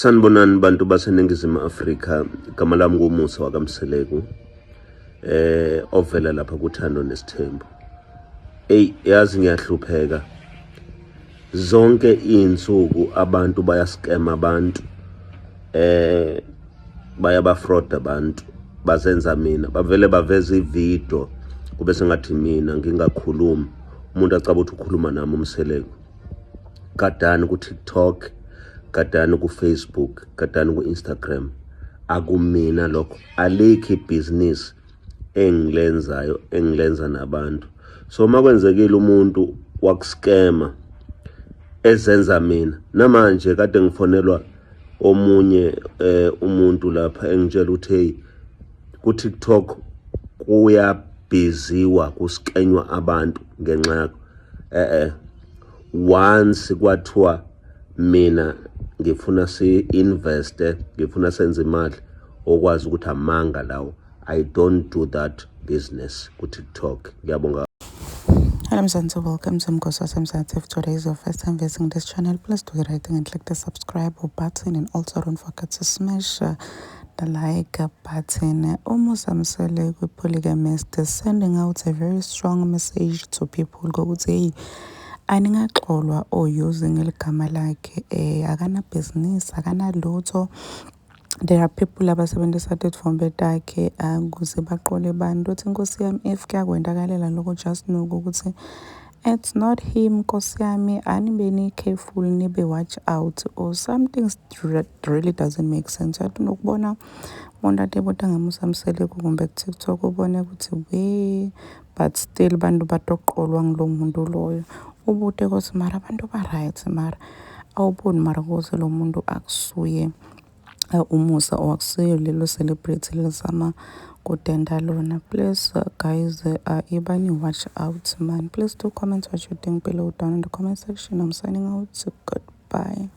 Sanibonani bantu baseNingizimu Afrika, igama lami nguMusa wakaMseleku ovela lapha kuThando Nesithembu. Ey, yazi ngiyahlupheka. Zonke izinsuku abantu bayaskema abantu, bayabafraud abantu, bazenza mina, bavele baveza ivideo kube sengathi mina ngingakhulumi, umuntu acaba ukuthi ukhuluma nami uMseleku. Gadani ku-TikTok, gadani ku-Facebook, gadani ku-Instagram. Akumina lokho, alikho ibhizinisi engilenzayo engilenza nabantu. So makwenzekile umuntu wakuskema ezenza mina, namanje kade ngifonelwa omunye umuntu lapha engitshela ukuthi hey, ku-TikTok kuyabhiziwa, kuskenywa abantu ngenxa yakho. Once kwathiwa mina ngifuna si-investe, ngifuna senze imali, okwazi ukuthi amanga lawo. I don't do that business ku-TikTok. Ngiyabonga. Hello Mzansi, welcome to Mgosi Mzansi. If today is your first time visiting this channel, please do the right thing and click the subscribe button, and also don't forget to smash the like button. UMusa Mseleku, polygamist, is sending out a very strong message to people ngokuthi hey, aningaqolwa or using igama lakhe, akanabhizinisi, akanalutho. There are people abasebenzisa titfombe takhe ukuze baqole abantu. Uthi nkosi yami, if kuyakwendakalela lokho, just know ukuthi it's not him. Nkosi yami, anibeni careful, nibe watch out or something really doesn't make sense. Yathi nokubona umuntu atebota ngaMusa Mseleku kumbe ku-TikTok, ubone ukuthi we, but still bantu batoqolwa ngilo muntu loyo. Ubute ukuthi mara abantu ba-right, mara awuboni mara ukuthi lo muntu akusuye uMusa or akusuye lelo celebrity lelizama kudenda lona. Please, guys, ibani watch out man. Please do comment what you think below down in the comment section. I'm signing out. Goodbye.